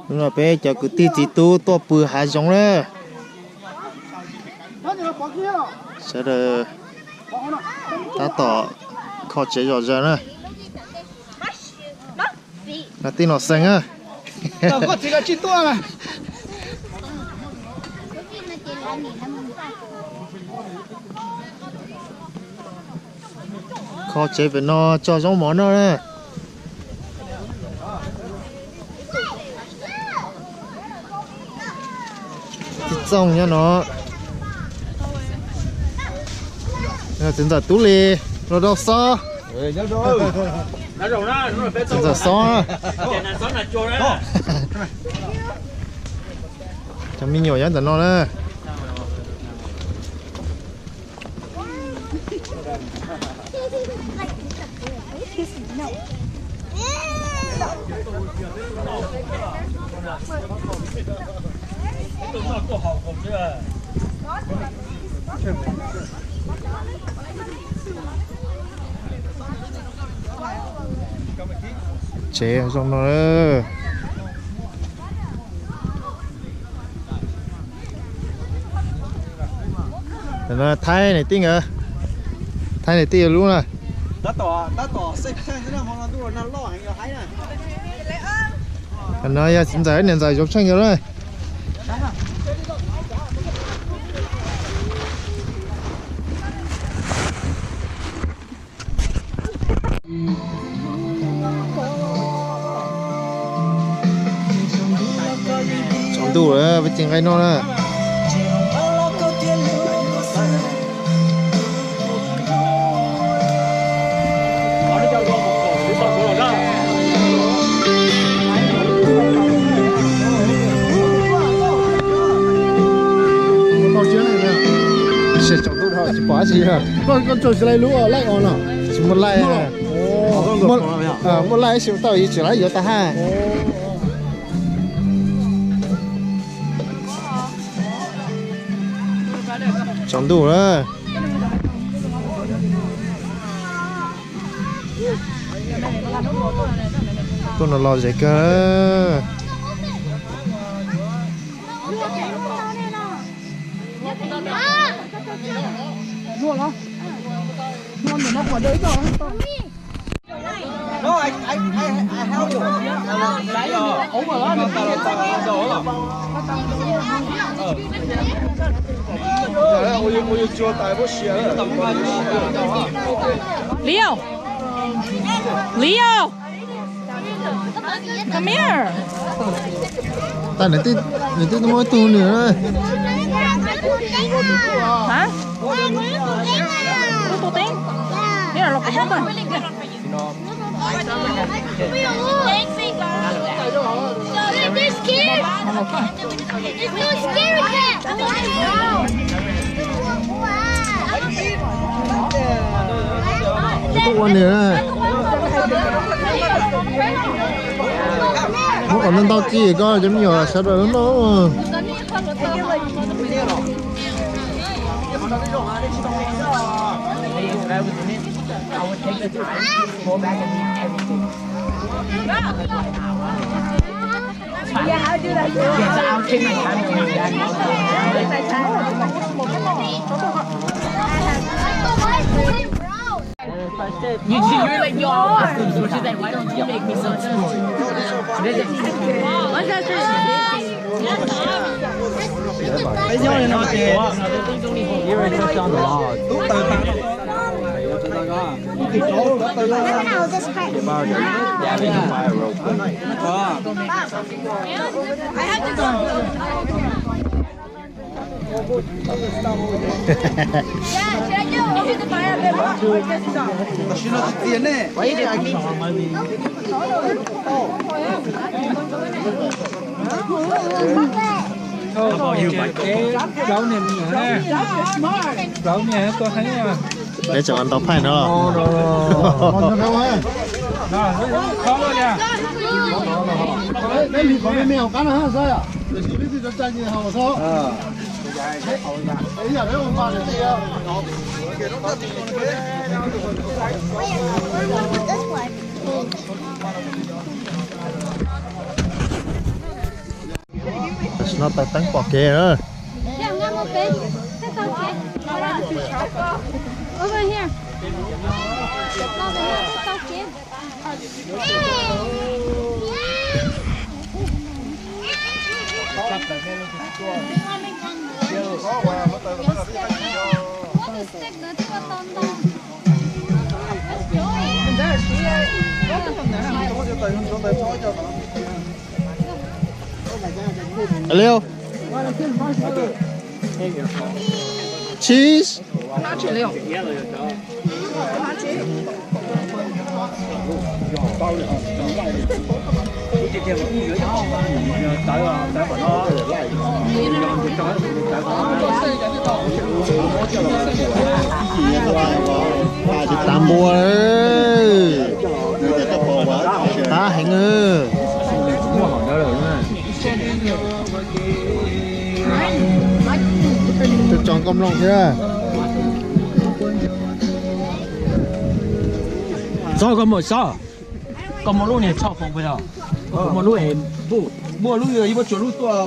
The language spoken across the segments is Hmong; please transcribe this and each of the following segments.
Hnub no peb cov kwv tij txiv tub tuaj pw hav zoov na. Sawv daws tab tom kho tsev zom zaws na. Tij Nom Xees na. Kho tsev pem no tso zaub mov noj na. Txij Txooj nyob no. Txiv ntxawm Tub Lis los rau xob. Txiv ntxawm xob. Cov me nyuam nyob ntawm no na. Tsev zoo no. Thaib niam tij nkawd, Thaib niam tij lub na. No yog txiv ntxawm niam ntxawm Zoov Tsheej nkawd na. Tsaus ntuj lawm, peb ci nqaij noj na. Tsaus ntuj dhau tsis pom dab tsi. Koj tsis laij lub laij os no? Tsis muaj laij. Muaj laij ib sim tau yus tsis laij yuav tag hab. Tsaus ntuj lawm. Tuaj no los zem kawg. Leo, Leo, come here. Tag nws twb muab ib tug nws. Hab? Tus teeb. Mira los kuv muab tag. Ua nws, muab kom ntau ntau ci koj cov me nyuam sawv daws noj. You, you're like, yo, I want some. So she's like, why don't you make me some too? What's that? You're just on the log. Yeah, we can buy a rope. Peb tseem ua ntau phaij no. No taws teeb pom kev na. Liu. Cheese. Tsis tas npua, qab heev. Tso koj mloog thiab. Txhob koj muaj sob, koj muaj lub niag tsho foom pes os, koj muaj lub es npuj, muaj lub ib muaj tsuas lub tuaj,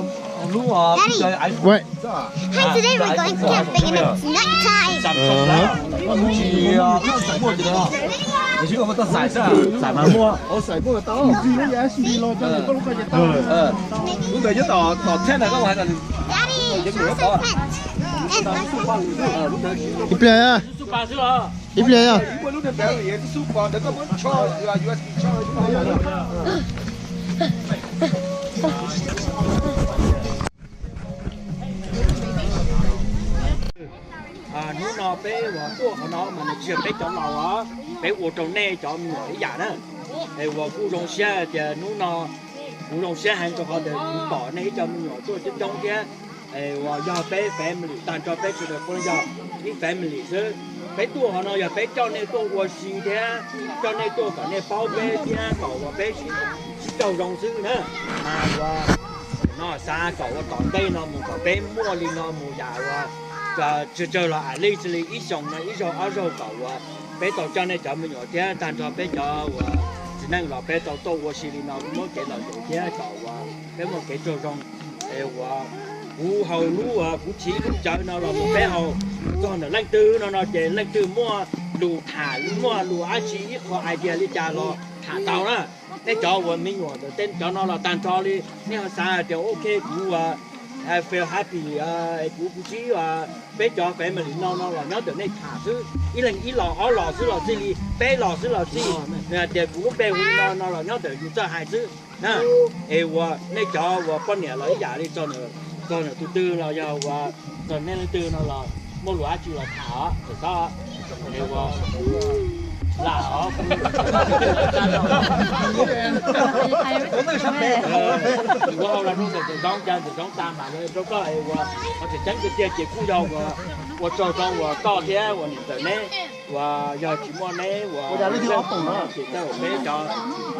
lub Daddy, Daddy, we're going camping and it's night time. Lub ntawd nyob tom, tom thej na, koj hais Daddy, show us your tent. Ib pliag, ib pliag. Hnub no peb uas tuaj qhov no mas nws tsis yog peb cov laus os, peb ua rau nej cov me nyuam ib yam na. Es uas kuj zoo siab tias hnub no kuv zoo siab heev rau qhov tias kuv pom nej ib co me nyuam tuaj coob coob thiab. Es uas yog peb family tag nrho peb sawv daws puav leej yog ib family xwb. Peb tuaj qhov no yog peb coj nej tuaj ua si thiab coj nej tuaj kom nej paub peb thiab kom uas peb sib raug zoo xwb na. Mas uas no xav kom ua tom ntej no mus kom peb muaj li no mus yam uas tsawg tsawg los at least li ib xyoos no ib zaug ob zaug kom uas peb tau coj nej cov me nyuam thiab tag nrho peb cov uas txiv neej los peb tau tuaj ua si li no muab kev lom zem thiab kom uas peb muaj kev raug zoo. Es uas kuv haus lub, kuv chiv lub cawv no los mus peb haus txog ntawm leej twg no no ces leej twg muaj lus tham muaj lus dab tsi ib qho idea li cas los tham tau na. Nej cov uas me nyuam ntawm tej cov no los tag nrho li nej ho xav hais tias ok kuv uas I feel happy, kuv kuv sib, peb cov family no no los nyob ntawm nej tham xwb, ib leeg ib los ob los xwb los xij li peb los xwb los xij, nws hais tias kuv lub npe hu li no no los nyob ntawm yus txawj hais xwb na. Es uas nej cov uas poj niam los ib yam li txog nws tus twg los yog uas txog nej leej twg no los muaj lus dab tsi los tham os, txawm txhob lam os. Kuv hau los rau ntawm Ntxawm Zoov, cas Ntxawm Zoov tas mam li rau koj es uas qhov tseem ceeb tiag tiag ces kuj yog uas ua tsaug rau uas koj thiab uas niam ntxawm neb uas yog tsis muaj neb uas ces tej uas peb cov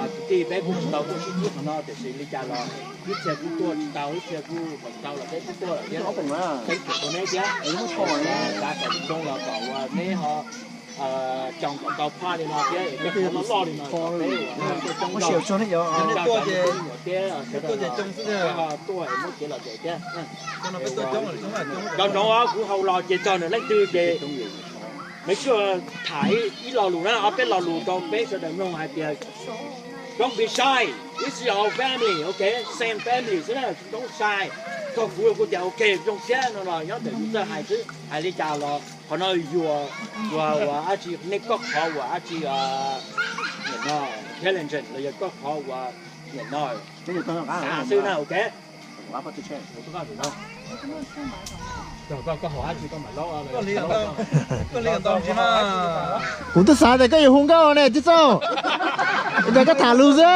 kwv tij peb kuj tsis tau tuaj sib ntsib qhov no tiam sis li cas los ib txhia kuj tuaj tsis tau ib txhia kuj tau los peb kuj tuaj lawm thiab. Peb tsis tau neb thiab, xav kom zoo los kom uas neb ho coo kom tau phaj li no thiab es peb qhov loj loj li no kom peb uas coj cov me nyuam thiab sawv daws los peb ho tuaj es muab kev lom zem thiab. Nco ntsoov os, kuv haus los ces txog nws leej twg ces make sure tham ib lo lus na, ob peb lo lus rau peb sawv daws mloog hais tias don't be shy, this is our family, ok, same family xwb na, don't shy. Txog kuv kuv tias ok zoo siab no los nyob ntawm yus txawj hais xwb, hais li cas los qhov no yus uas dab tsi nej koj qhov uas dab tsi no challenge los yog koj qhov uas niam no xav xwb na, ok. Kuv twb xav tias koj yuav hu nkauj ne tib txauj, ntawm koj tham lus xwb.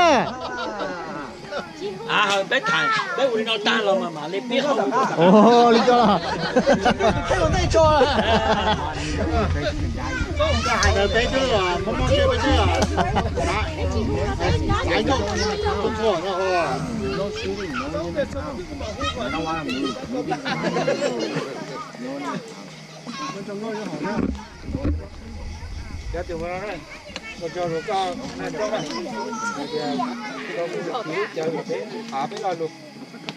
Peb tham, peb ua li no tag los mas mam li pib. Li co los. Peb lo lus.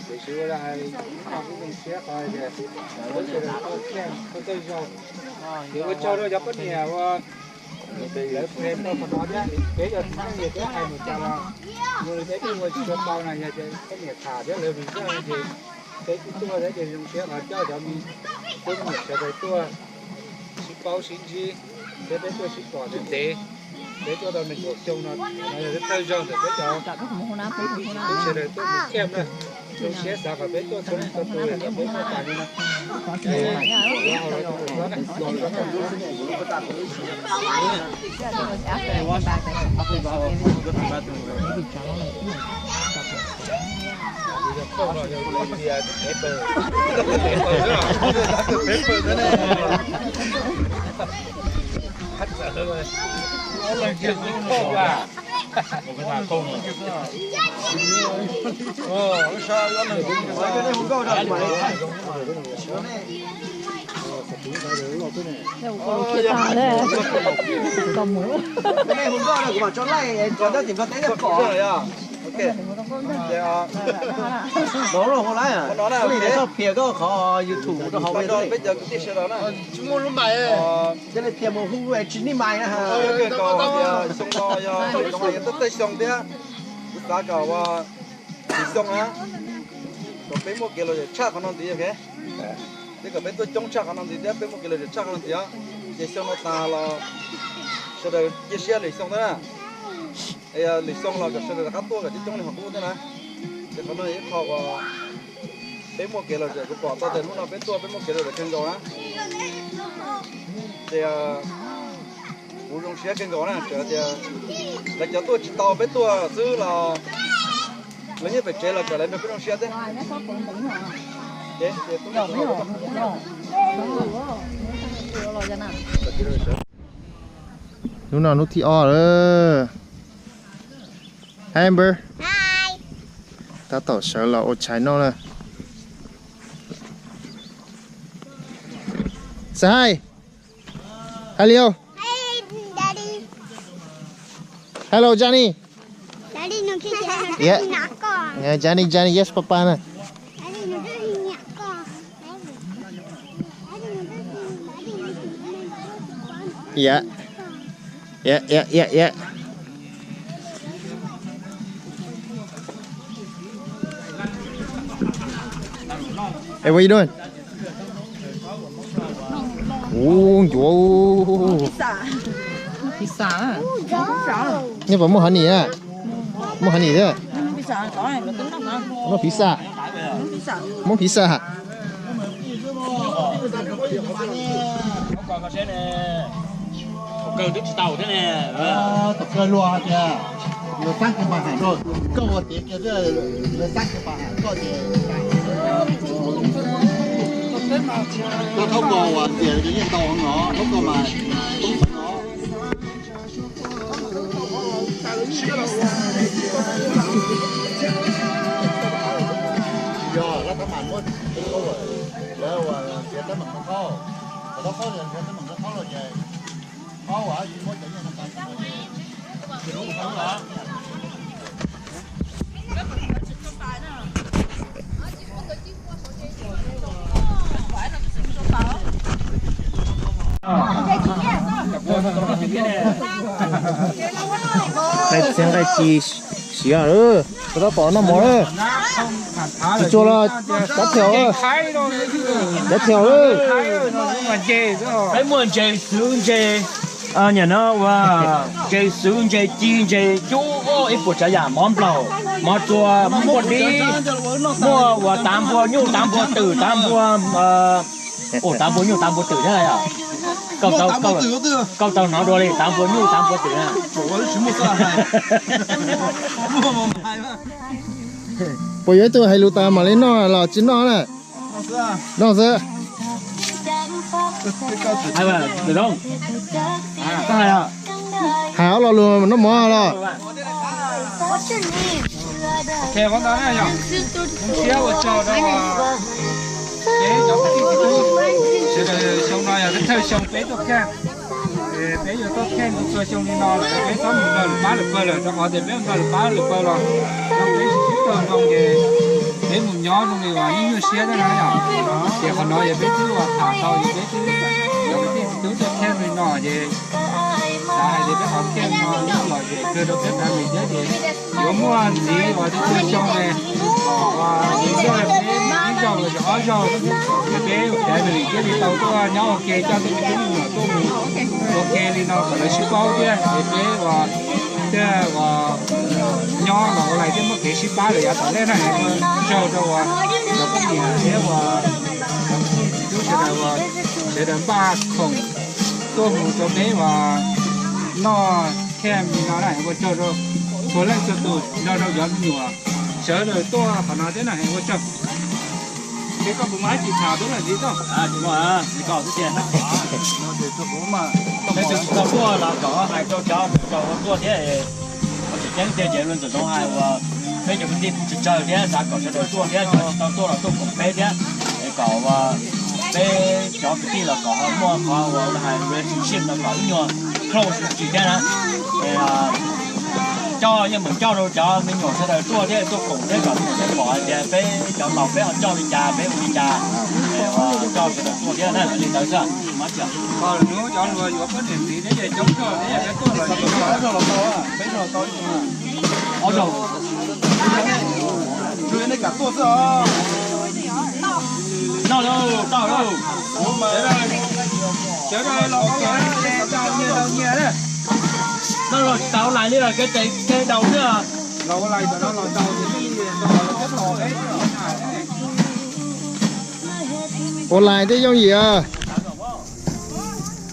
Tiam sis ua li hais, kuv zoo siab qhov tias peb sawv daws tuaj kiag tuaj txawj zog. Ces ua tsaug rau cov poj niam uas lawv phem rau qhov no thiab. Peb cov txiv neej ces peb hais mus cas los yog li peb twb ua tsis tau tau na, yog tias poj niam tham thiab lawv vim zaj ces peb twb tuaj thiab ces zoo siab qhov coj cov me tub me nyuam sawv daws tuaj sib paub sib ntsib thiab peb tuaj sib pom ntev ntev. Peb tuaj tau nees nkaum xyoo no, no yog thawj zaug ntawm peb cov kwv tij sawv daws tuaj mus camp na. Zoo siab xav kom peb tuaj txhua leej txhua tus kom peb tuaj tas li no. Hu nkauj no kuv mam tso laij tso tab tim Nplog teb thiab pom. Ces no hu laib, hu laib txoj phiaj koj qhov YouTube rau hauv peb cov kwv tij sawv daws na. Tsis muaj lub npaim, cia li phiaj mus hu tsis nij mais na. Xyoo no yog xyoo no yog thawj xyoo thiab, kuv xav kom ua lwm xyoo na, kom peb muaj kev lom zem tshaj qhov no ntxiv. Thiab kom peb tuaj coob tshaj qhov no ntxiv thiab peb muaj kev lom zem tshaj qhov no ntxiv os. Ces xyoo no tas los sawv daws cia siab lwm xyoo thiab na. Es lwm xyoo los kom sawv daws rov qab tuaj kom coob coob li qub thiab na. Ces qhov no yog ib qho uas peb muaj kev lom zem, kuv pom tau tias hnub no peb tuaj peb muaj kev lom zem kawg nkaus na. Ces kuv zoo siab kawg nkaus na, txawm tias lawv cov tuaj tsis tau peb tuaj xwb los lawv nyob pem tsev los kom lawv nrog peb zoo siab thiab. Hnub no hnub thib ob lawm. Amber, tab tom sawv los ua tshais noj na. Say hi. Hello. Hello, Johnny. Johnny, Johnny, yes, papa na. Yeah. Yeah, yeah, yeah, yeah. Hey, what you doing? Ub, ncuav. Nej puas muaj honey na? Muaj honey thiab. Muaj pizza. Muaj pizza. Tom kawg luag hais tias lawv xab kiag npas ham rau koj ua tiav kiag xwb, lawv xab kiag npas ham koj ces koj thaub kos uas ntias yeej tau no, thaub kos mas toob feev no. Yog lawv tab mam muab, lawv uas ntiav teeb meem rau thaub, thaub thaub ntiav teeb meem rau thaub los ces thaub uas tsis muab cov nyiaj no tas. Nqaij txiab nqaij ci siav lawm, kuv tab tom noj mov lawm. Tsis tsuas los cav thiaum, cav thiaum lawm. Peb muaj ntses xwb ntses, niam no ua ntses xwb ntses ci ntses cub ib puas tsav yam mov nplaum, mov tsuas, muaj dib, muaj uas tav npua nyuj tav npua twm tav npua, ua tav npua nyuj tav npua twm thiab yom. Koj tau hnov dua li tav npua nyuj tav npua twm na. Puas yuav ib tug hais lus tas mam li noj los tsis noj na? Noj xwb. Hais ob lo lus noj mov los. Zoo siab ua tsaug rau peb cov kwv tij tij tub sawv daws. Xyoo no yog thawj xyoo peb tuaj camp, peb yuav tuaj camp txhua xyoo li no lawm, peb txhob mus nrog lwm pab lwm pawg lawm rau qhov tias peb mus nrog lwm pab lwm pawg los peb tsis sib raug zoo ces peb mus Nyob zoo li uas nyuaj nyuaj siab thiab na yom. Ces qhov no yog peb twb uas tham tau, yog peb twb cov kwv tij txiv tub tuaj thiab li no ces xav hais tias peb qhov thiaj no lom zem kawg rau peb family thiab ces yuav muaj ntxiv uas twb tuaj xyoo ne, kom uas ntxiv peb ib zaug los yog ob zaug, peb family thiaj li tau tuaj nyob ua ke coj tej me tub me nyuam tuaj mus ua ke li no kom lawv sib paub thiab es peb uas thiaj uas nyob los ua lais thiaj muaj kev sib pab lawm yav tom ntej na. Ua tsaug rau uas cov poj niam thiab uas cov kwv tij txiv tub sawv daws uas sawv daws npaj khoom tuaj mus rau peb uas noj thiaj li no na. Ua tsaug rau txhua leej txhua tus nrog rau cov me nyuam sawv daws tuaj qhov no thiab na. Ua tsaug. Ces koj puas muaj dab tsi tham tub ntxiv tau? Peb tsis tau tuaj los kom hais rau cov mus rau tuaj thiab. Tseem ceeb tiag ces luag ntxawm zoov hais uas peb cov kwv tij tsawg tsawg thiab xav kom sawv daws tuaj thiab, cov tsis tau tuaj los tuaj koom peb thiab, es kom uas peb cov kwv tij los kom ho muaj qhov uas hais relationship no kom ib nyuag close tsis thiab na. Coj yeej meem coj rau cov me nyuam sawv daws tuaj thiab tuaj koom thiab kom me nyuam thiaj pom hais tias peb cov laus peb ho coj li cas peb ua li cas. Coj sawv daws tuaj thiab na, li ntawd xwb. Hnub cov luag yuav poj niam txiv thiab ces coob kawg thiab, peb tuaj los ob zaug los tau, peb zaug los tau. Ob zaug. Nej kam tuaj xwb os. Noj lauj, tau lauj. Sawv daws los nyias nyias na. Noj los tsis tas ua lais li los kev tes kev daus xwb. Los ua lais tam no los daus ces ua lais thiab yooj yim.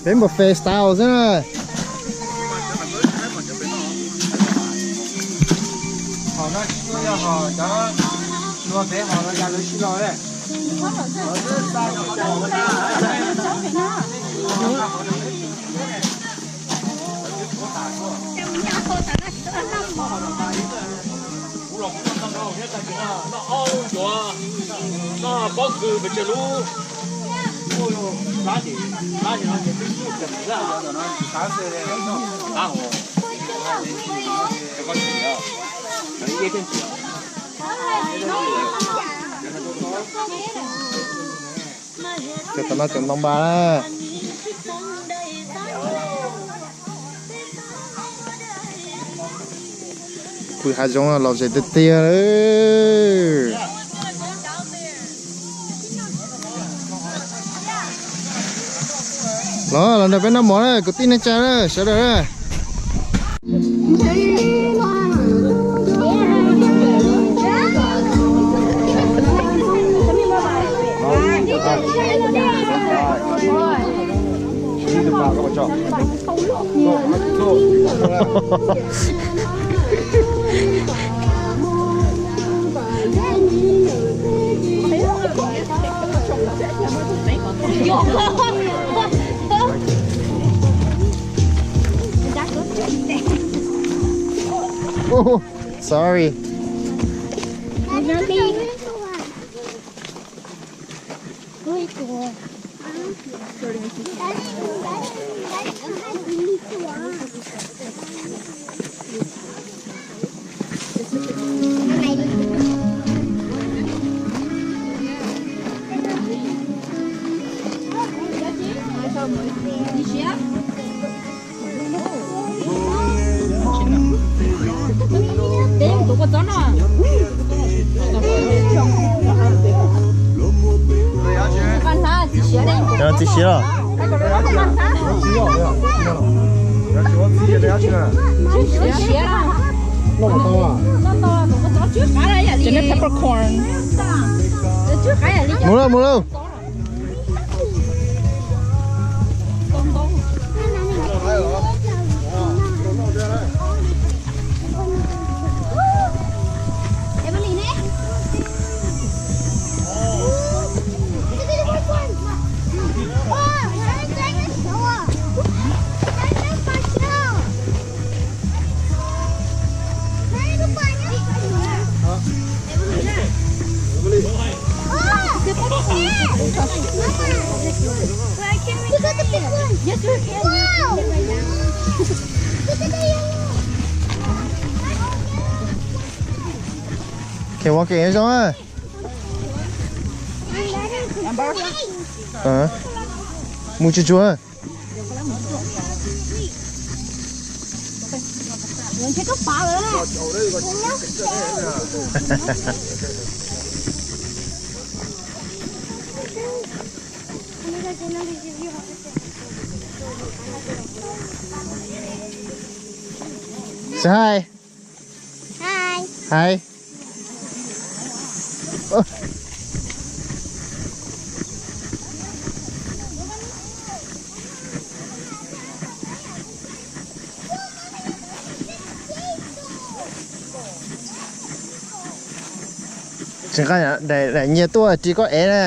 Peb mus freestyle xwb na. Hom no tsis tau yog hom cov luag pem hom no cas lawv tsis los li. Kuv los kuv noj tag nrho thiab tag kis no noj aub ncuav, noj pob kws pes tsawg lub, plab tim plab tim no ces twb tsis tau xwb. Qab hos, cov koj tsis, cov ib thiaj tsis. Cov tom no cov ntoo npas na. Pw hav zoov lom zem tiag tiag. Los, los nrog peb noj mov na, kwv tij neej tsa na, sawv daws na. Oh, sorry. Txiv siav los? Ces peppercorn. Mus lauj, mus lauj. Khe ua ke zoo a. Mus tsuag tsuag. Say hi. Hi. Hi. Tsis nqa daim nyias tuaj ris koj ev na.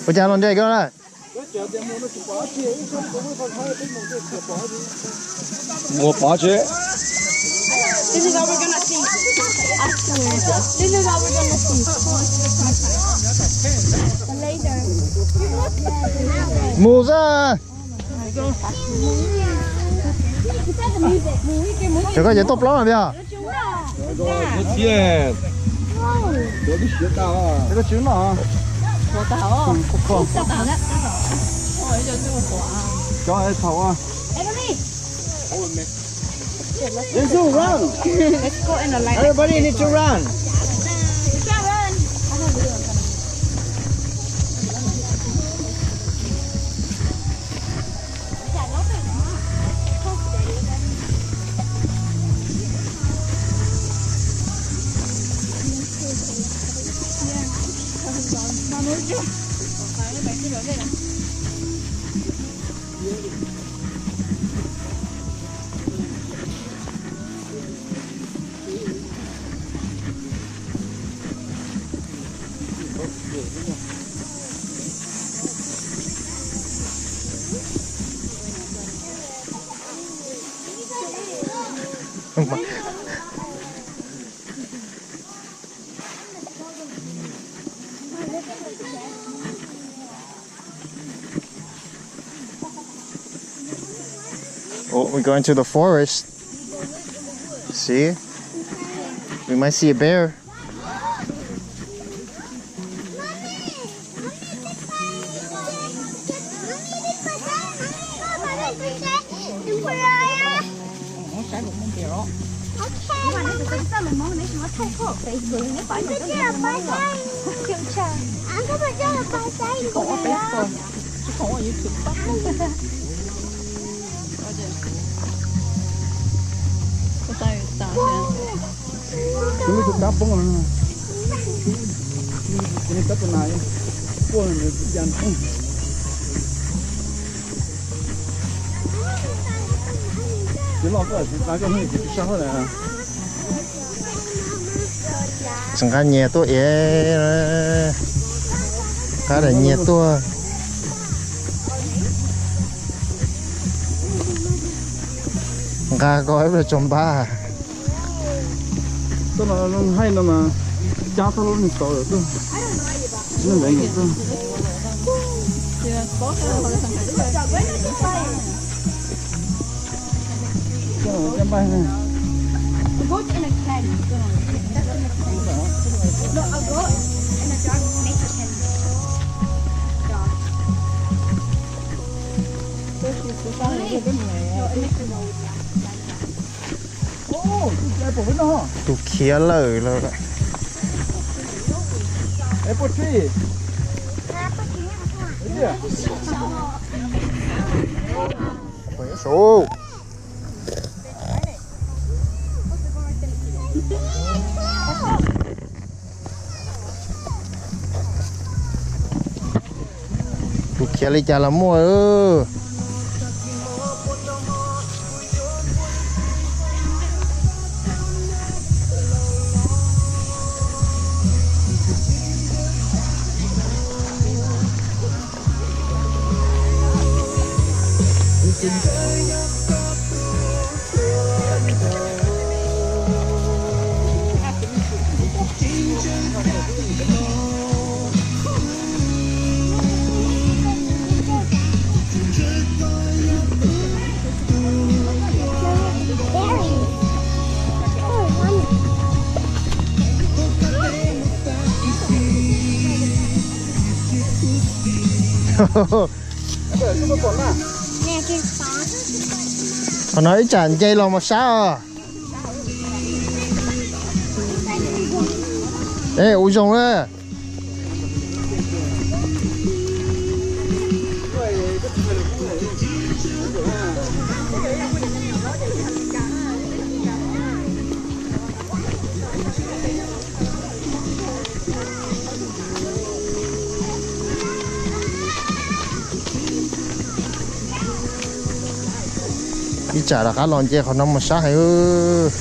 Ua cas los nres koj na? Mus pov tsev. Mus xwb. Ces koj ces tuaj plaub no tiag. Let's go run. Everybody need to run. Oh, we're going to the forest. See? We might see a bear. Tus kab poob, tus kab tus nas, puaj nws ya poob. Tsis loj koj tsis tas koj hnub tsis sab hab. Tsis nqa nyias tuaj es, nqa daim nyias tuaj. Nqa koj ib pliag tso npab. Tuaj no haij no mas cab txog lub neeg tau tuaj. Neeg ntawd tuaj. Cab npab. Tus khiav lawm lawm. Tus khiav li cas los muaj. Qhov no ib tsam nce los mus sab os. Ua zoo na. Ib tsam rov qab los nce qhov no mus sab heev.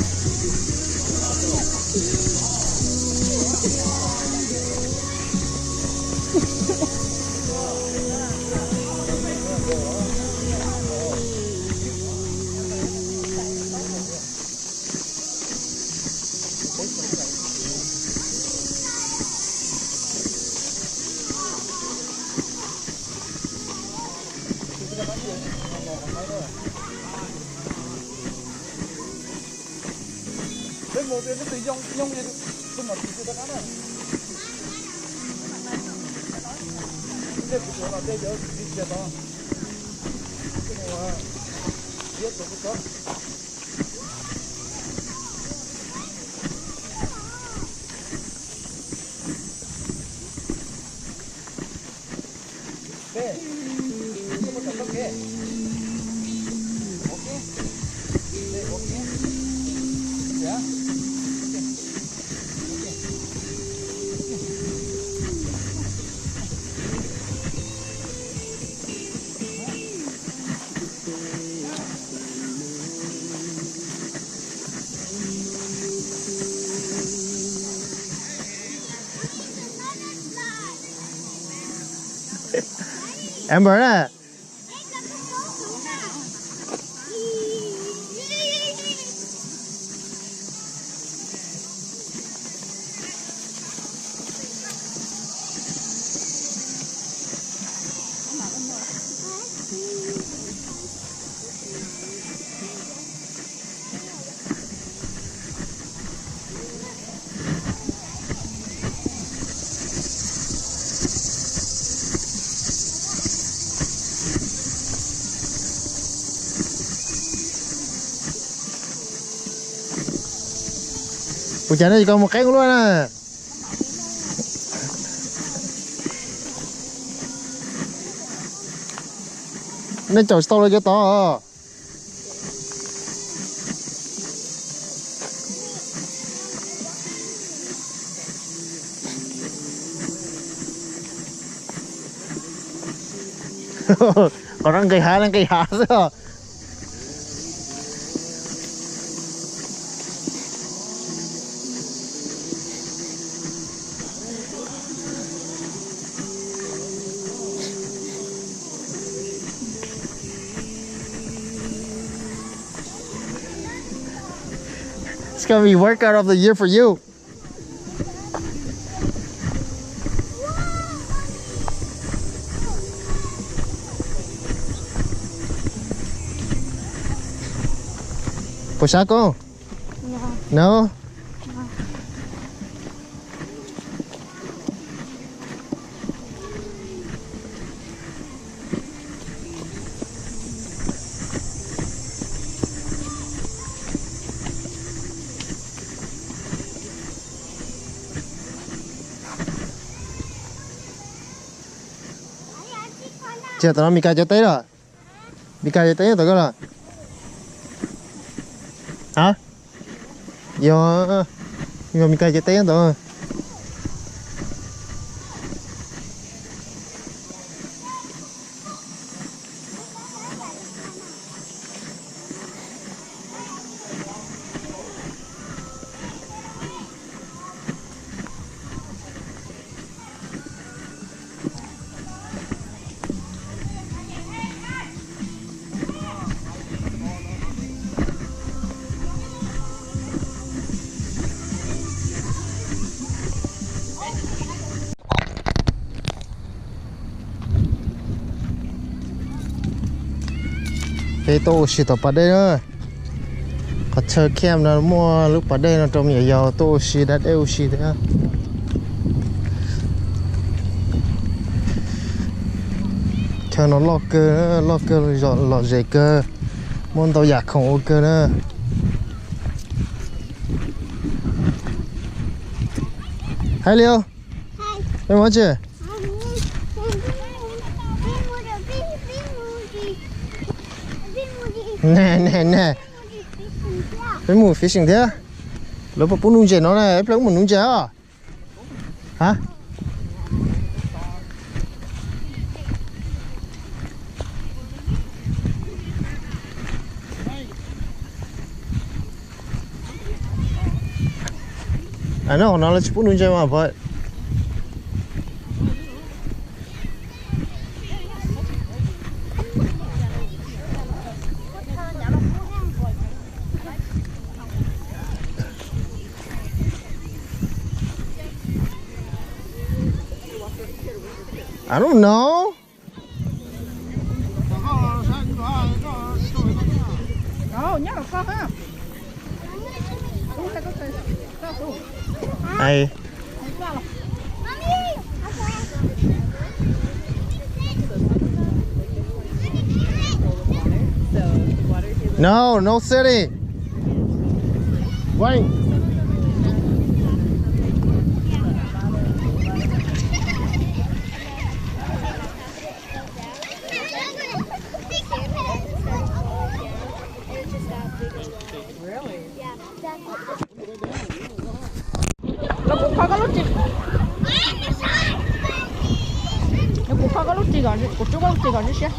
Amber na. Ua cas nej tsis mus qeeb ua luaj na? Nej caum tsis tau los cov tod. Qhov no nqis hav, nqis hav xwb os. It's gonna be workout of the year for you. Puas sab koj? No. Tsis yog tom no Mis Kas cov teb los? Mis Kas cov teb nyob tom koj los? Ha, yog, yog Mis Kas cov teb nyob tom. Peb tuaj ua si tom pas dej na. Qhov chaw camp no muaj lub pas dej no rau me nyuam yaus tuaj ua si da dej ua si thiab. Chaw no loj kawg, loj kawg, lom zem kawg, muaj ntau yam khoom ua kawg na. Hais li, peb mus tsi? Ne ne ne, peb mus fishing thiab. Lawv puas pub nuv ntses no na, ib pliag wb mus nuv ntses os. Ha? Aw, no lawv tsis pub nuv ntses mas pog. I don't know. Ai. No, no sitting. Wait. Lawv kuj kho koj lub ris, lawv kuj kho koj lub ris kom, kuv rub koj lub ris kom siab siab.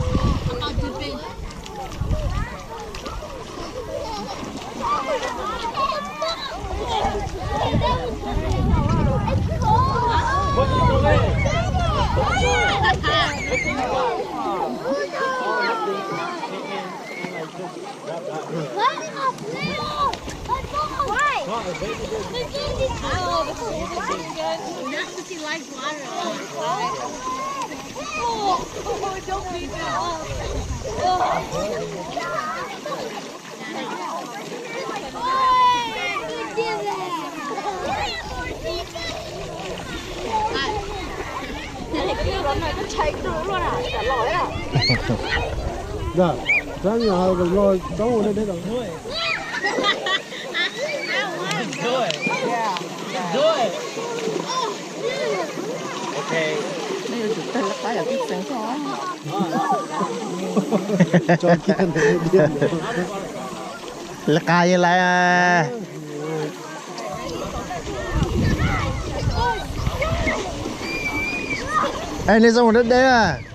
Lawv qab yeej lawv. Es nej zoo mus deb deb a.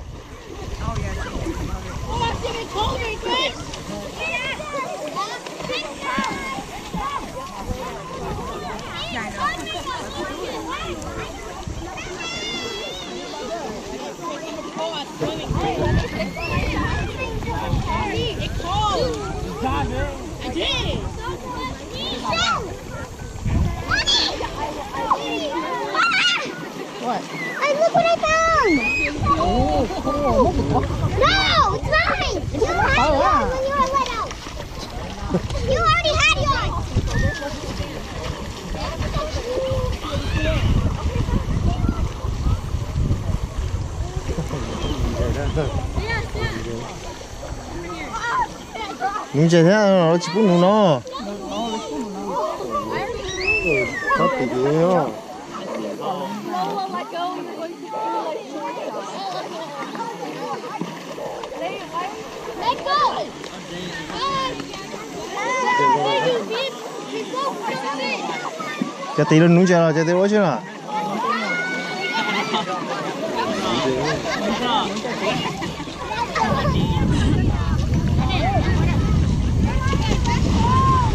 What? Hey, look what I found! Oh, cool. No, it's mine! You had yours when you were little! You already had yours! Nuv ntses thiab, tsis pub nuv no. Cov tid los nuv ntses los cov tid ua tsi no?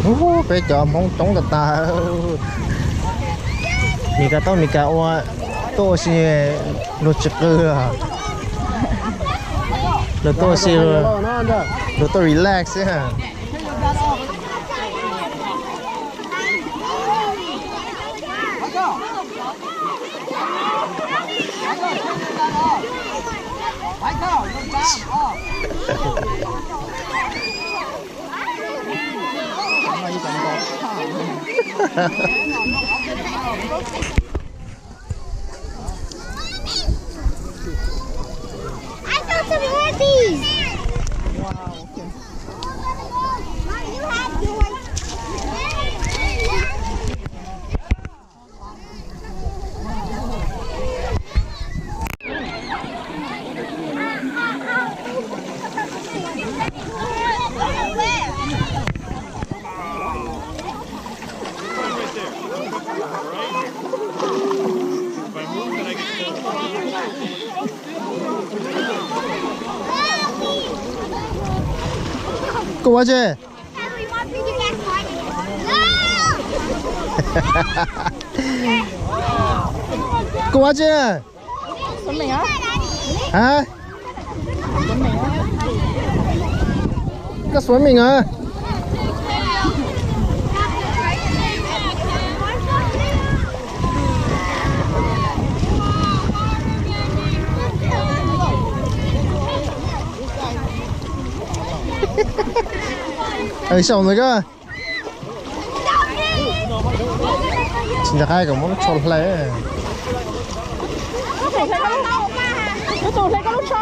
Ub, peb cov Hmoob coob tas tas. Mis kas tau mis kas ua, tuaj ua si luag tsis qw. Luag tuaj ua si, luag tuaj relax xwb. Koj ua tsi? Koj ua tsi? Hab? Koj xuav meej a? Xyaum ntawd koj. Tsis nco qab kom muab lub tsho hlais. Tus hlais koj lub tsho.